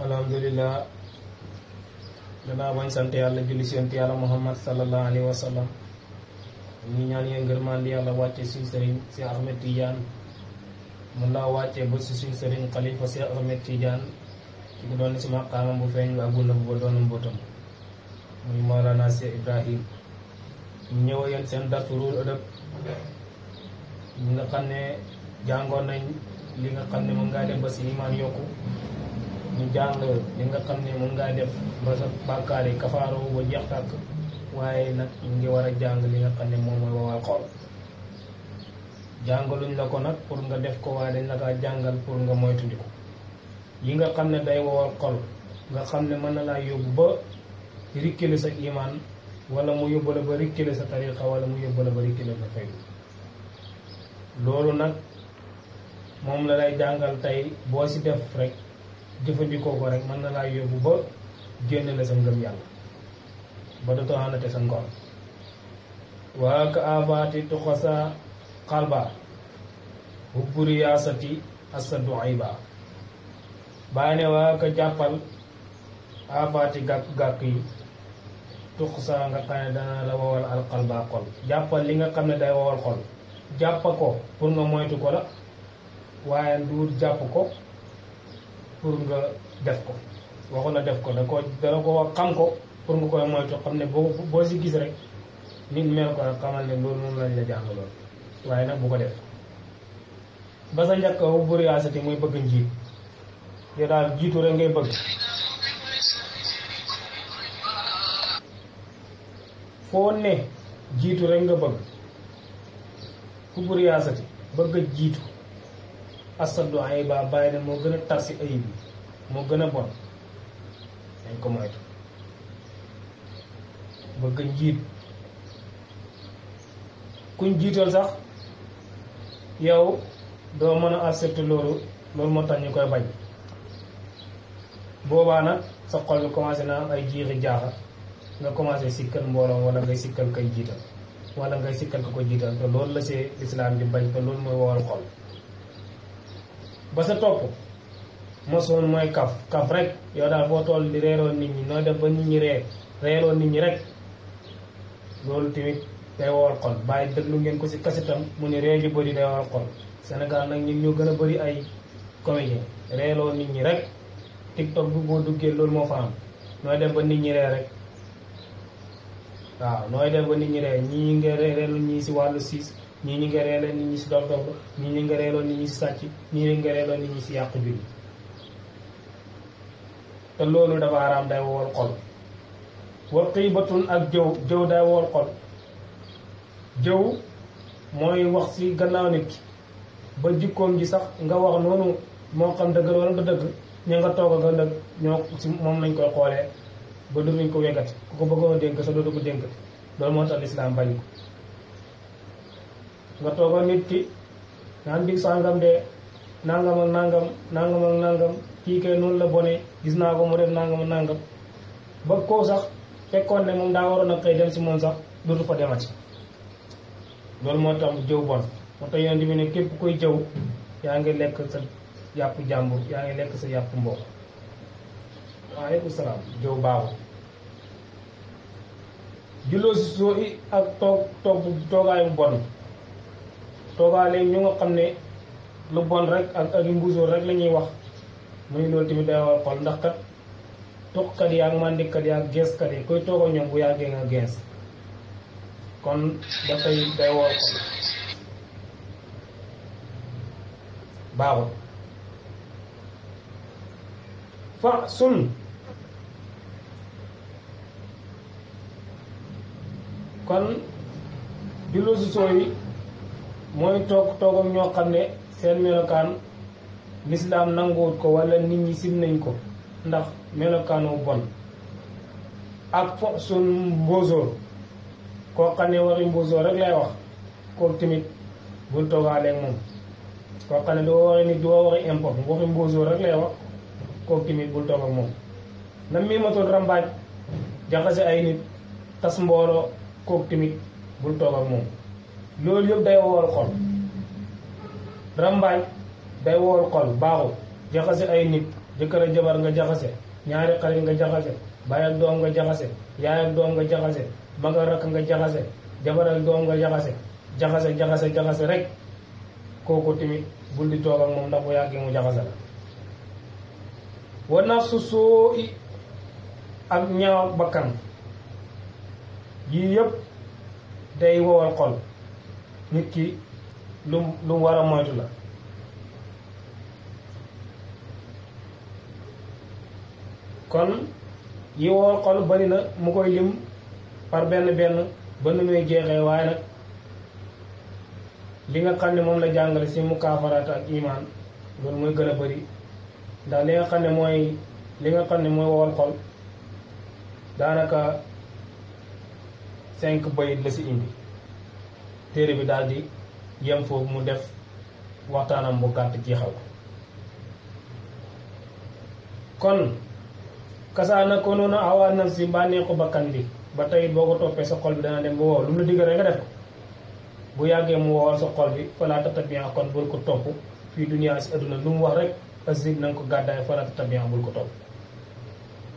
alhamdulillah danaa bañ sant yàlla julli si yonent yàlla muhammad sallallahu alayhi wa sallam ñi ñaan yéen ngërmande yàlla wàcce suñ sëriñ si Ahmed Tidiane mun naa wàcce ba si suñ sëriñ xalifa si Ahmed Tidiane ci ko doon si maqaamam bu feeñ bi ak bu nëbb ba doon mbootam muy Mawlana Cheikh Ibrahim ñu ñëw yéen seen darsu Ruhul Adab ñi nga xam ne jàngoon nañ li nga xam ne moom ngaa def ba si imaan yokku ñu jàng li nga xam ne moom ngaa def ba sa bàkkaar yi kafaaroo ba jeex tàkk waaye nag ñu ngi war a jàng li nga xam ne moom mooy wowal xol jàngaluñ la ko nag pour nga def ko waaye dañ la kaa jàngal pour nga moytandiku yi nga xam ne day wowal xol nga xam ne mën na laa yóbbu ba rikkile sa imaan wala mu yóbbu la ba rikkile sa tariqa wala mu yóbbu la ba rikkile sa fay loolu nag moom la lay jàngal tey boo si def rek jëfandikoo ko rek mën na laa yóbbu ba génn la sa ngëm yàlla ba dootoo àndate sa ngor waa ka abaati tuxasa xalba hubbu riyaasati asadu ayba bàyyi ne waa ka jàppal abaati gàkk-gàkk yi tuxasa nga xam ne dana la wowal alxalba xol jàppal li nga xam ne day wowal xol jàppa ko pour nga moytu ko la waaye nduur jàpp ko pour nga def ko waxu la def ko dana ko wax xam ko pour nga koy moytu xam ne boo si gis rek nit mel ko rek xamal ne loolu moom lañ la jàngaloon waaye nag bu ko def ba sa njëkk wu bu riyaasati muy bëgg njiit yow daal jiitu rek ngay bëgg foo ne jiitu rek nga bëgg fu bu riyaasati bëgg a jiitu asadu ayba bàyyi ne moo gën a tar si ayib bi moo gën a bon dañ ko moytu bëgg njiit kuñ jiital sax yow doo mën a accepter loolu moo tax ñu koy bañ boobaa nag sa xol bi commencé naa am ay jiixi jaaxa nga commencé sikkal mbooloo wala ngay sikkal kay jiital wala ngay sikkal ko jiital te loolu la see lislaam di bañ te loolu mooy wowal xol ba sa topp mosoon mooy kaf rek yow daal foo toll di reeroo nit ñi nooy def ba nit ñi reeroo nit ñi rek loolu tamit day wowal xol bàyyi déglu ngeen ko si kasitam mu ne ree ji bëri day wowal xol Sénégal nag ñun ñoo gën a bëri ay comédien reeloo nit ñi rek TikTok bi boo duggee loolu moo fa am nooy def ba nit ñi ree rek waaw nooy def ba nit ñi ree ñii nga reeloo ñii si wàllu siis ñii ñi nga reeloo nit ñi si dof dof ñii ñi nga reeloo nit ñi si sàcc ñii ñi nga reeloo nit ñi si yàq julli te loolu dafa araam day wowal xol wa xiibatun ak jëw day wowal xol jëw mooy wax si gannaaw nit ki ba jikkoom ji sax nga wax noonu moo xam dëgg wala du dëgg ña nga toog ak nag ñoo si moom lañ koy xoolee ba du ñu ko wegati ku ko bëggoon a dénk sa dootu ko dénk loolu moo tax lislaam bañ ko nga toogoon nit ki naan dig sàngam de nangam ak nangam kii kay noonu la bone gis naa ko mu def nangam ak nangam ba koo sax fekkoon ne moom daa waroon a xëy dem si moom sax dootu fa demati loolu moo tax jëw bon moo tax yonent bi ne képp koy jëw yaa ngi lekk sa yàpp jàmbur yaa ngi lekk sa yàpp mbokk waaleykum salaam jëw baaxul julloo si soo i ak toogaayu bon toogaale ñu nga xam ne lu bon rek ak mbuusóor rek la ñuy wax muy loolu tamit day war xol ndax kat tuxkat yi ak mandikat yi ak geeskat yi koy toogoo ñoom bu yàggee nga gees kon ba tey day war xol baaxul fa sun kon julloo si soo yi mooy toog ak ñoo xam ne seen melokaan lislaam nanguwut ko wala nit ñi sim nañ ko ndax melokaanu bon ak fo sun mbóosóor koo xam ne waxi mbóosóor rek lay wax kooku tamit bul toogaaleeg moom koo xam ne doo waxi nit doo waxi import waxi mbóosóor rek lay wax kooku tamit bul toog ak moom na mii matul rambaaj jaxase ay nit tas mbooloo kooku tamit bul toog ak moom loolu yëpp day wowal xol rambaaj day wowal xol baaxul jaxase ay nit jëkkër ak jabar nga jaxase ñaari xarit nga jaxase baay ak doom nga jaxase yaay ak doom nga jaxase mag ak rakk nga jaxase jabar ak doom nga jaxase rek kooku tamit bul di toog ak moom ndax bu yàggee mu jaxase la wa nafsu suu i ak ñaaw bakkan yii yëpp day wowal xol nit ki lu war a moytu la kon yi wowal xol bari na mu koy lim par benn ba nu muy jeexee waaye nag li nga xam ne moom la jàngale si mukaafaraat ak imaan loolu mooy gën a bari ndax li nga xam ne mooy wowal xol daanaka 5 bayit la si indi téere bi daal di yem foofu mu def waxtaanam bu gàtt jeexal kon kasaana ko noonu awaa naf si bànneexu bakkan bi ba tey boo ko toppee sa xol bi dana dem ba wow lu mu la diggal rek nga def ko bu yàggee mu wowal sa xol bi falaa tatabian kon bul ko topp fii duniyaa si adduna lu mu wax rek asib na nga ko gàddaay falaa tatabian bul ko topp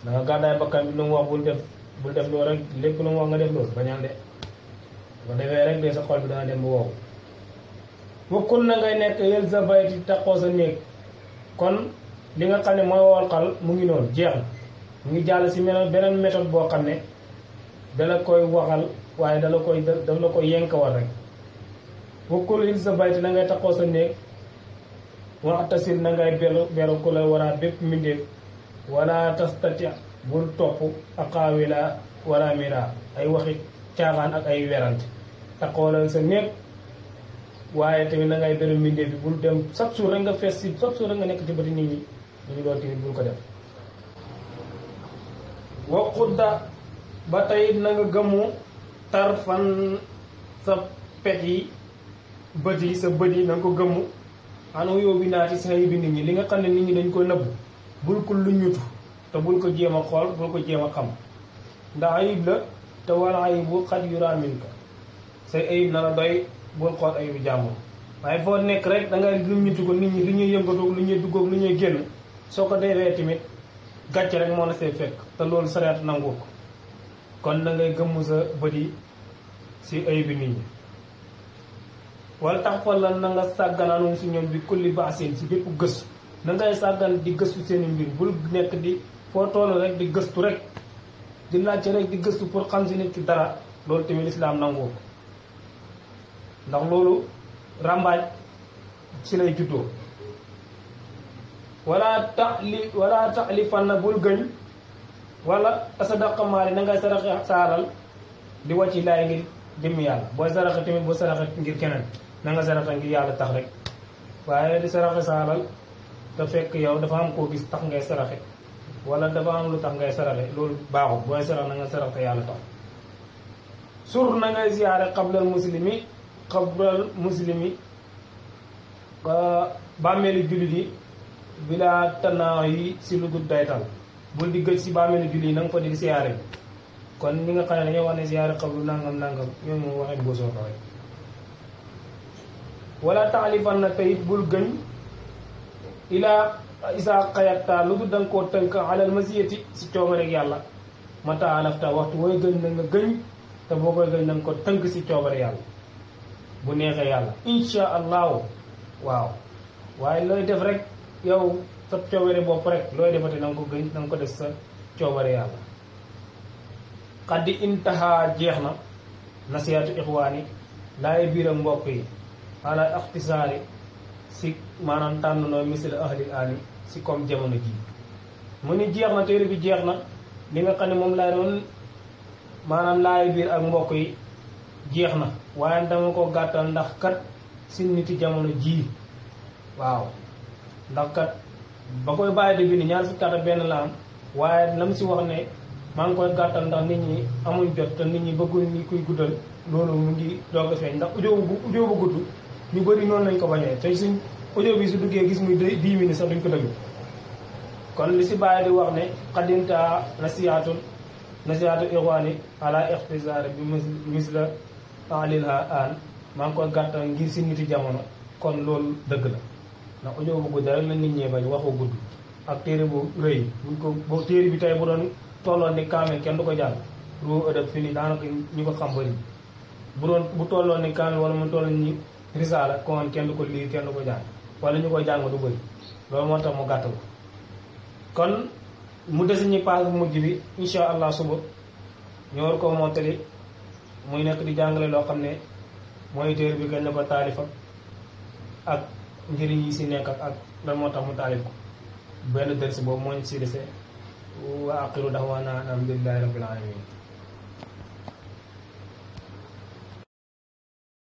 da nga gàddaay bakkan bi lu mu wax bul def loolu rek lépp lu mu wax nga def loolu bañal de ba defee rek de sa xol bi dana dem ba wow wakkul na ngay nekk yël sa bayti taqoo sa néeg kon li nga xam ne mooy wowal xal mu ngi noonu jeex na mu ngi jàll si beneen méthode boo xam ne dala koy waxal waaye daf la koy yenkawal rek wakkul yël sa bayti na ngay taqoo sa néeg waxtasil na ngay beru ku la waraa bépp mbindéef wala tastati bul topp aqaawila wala mira ay waxi caaxaan ak ay werante taqoolal sa néeg waaye tamit na ngay beru mbindéef bi bul dem chaque jour rek nga fees si chaque jour rek nga nekk ci bëti nit ñi ñu loolu tamit bul ko def wa xudda ba tey na nga gëmmu tarfan sa pet yi bët yi sa bët yi na nga ko gëmmu anu yóbbi naati sa yi bi nit ñi li nga xam ne nit ñi dañ ko nëbb bul ko luññutu te bul ko jéem a xool bul ko jéem a xam ndax ayib la te wala ayibu xat yuraamin ka say ayib na la doy bul xool ayibu jàmbur waaye foo nekk rek da nga luññutu ko nit ñi lu ñuy yëngatoog lu ñuy duggoog lu ñuy génn soo ko defee tamit gàcce rek moo la see fekk te loolu sareet nangu ko kon da ngay gëmmu sa bët yi si ayibi nit ñi wala tax fa la na nga sàgganaanoon si ñoom bi kulli baasin si bépp gëstu na ngay sàggan di gëstu seeni mbir bul nekk di foo toll rek di gëstu rek di laajte rek di gëstu pour xam si nit ki dara loolu tamit lislaam nangu ko ndax loolu ràmbaaj si lay juddoo wala taxli fan na bul gëñ wala asadaqa maali na ngay saraxe saaral di wàcci laay ngir jëmm yàlla booy saraxe tamit boo saraxe ngir keneen na nga saraxe ngir yàlla tax rek waaye di saraxe saaral te fekk yow dafa am koo gis tax ngay saraxe wala dafa am lu tax ngay saraxe loolu baaxul booy sarax na nga sarax te yàlla tax sur na ngay ziyaare xablal muslimi bàmmeeli jullit yi bilaa tannaaw yi si lu dul daytal bul di gëj si bàmmeeli jullit yi na nga fa di ziyaare kon ñi nga xam ne dañoo wax ne ziyaare xablu nangam ñoom moom waxee bosoo ko rek wala taalifan na tayit bul gëñ ilaa isaa xayatta lu dul da nga koo tënk alal masiyati si coobarek yàlla mata alafta waxtu wooy gëñ na nga gëñ te boo koy gëñ na nga ko tënk si coobare yàlla bu neexee yàlla insha allahu waaw waaye looy def rek yow sa coobare bopp rek looy defate na nga ko gëñ na nga ko def sa coobare yàlla xaddi intaha jeex na nasihatu ixwaani laay biiram mbokk yi ala ixtisaari si maanaam tànn nooy misal ahlil aani si comme jamono ji mu ni jeex na téere bi jeex na li nga xam ne moom laay doon maanaam laay biir ak mbokk yi jeex na waaye dama ko gàttal ndax kat si niti jamono ji waaw ndax kat ba koy bàyyi de bi ni ñaar fukki at ak benn la am waaye lam si wax ne maa ngi koy gàttal ndax nit ñi amuñ jot te nit ñi bëggul ñi kuy guddal loolu mu ngi doog a feeñ ndax audio bu gudd ñu bëri noonu lañ ko bañee tey suñ audio bi su duggee gis muy 10 minutes sax duñ ko déglu kon li si bàyyi di wax ne xadinta nasihaatu ixwaani ala ixtisaar bi misla alilha an maa ngi koy gàttal ngir si niti jamono kon loolu dëgg la ndax audio bu gudd rek la nit ñee bañ waxu gudd ak téere bu rëy buñ ko bu téere bi tey bu doon tolloon ni kaamil kenn du ko jàng ruu ëdëb fi ni daanaka ñu ko xam bëri bu tolloon ni kaamil wala mu tolloon ni risaala kon kenn du ko lii kenn du ko jàng wala ñu koy jàng du bëri loolu moo tax mu gàttal ko kon mu desi ñi paas bu mujj bi insha allah suba ñu war koo mottali muy nekk di jàngale loo xam ne mooy téere bi gën na ko taalif ak njëriñ yi si nekk ak lan moo tax mu taalif ko benn dërs boobu moo ñu si dese wa aqiru daxwaana alhamdulillahi rabbil alamin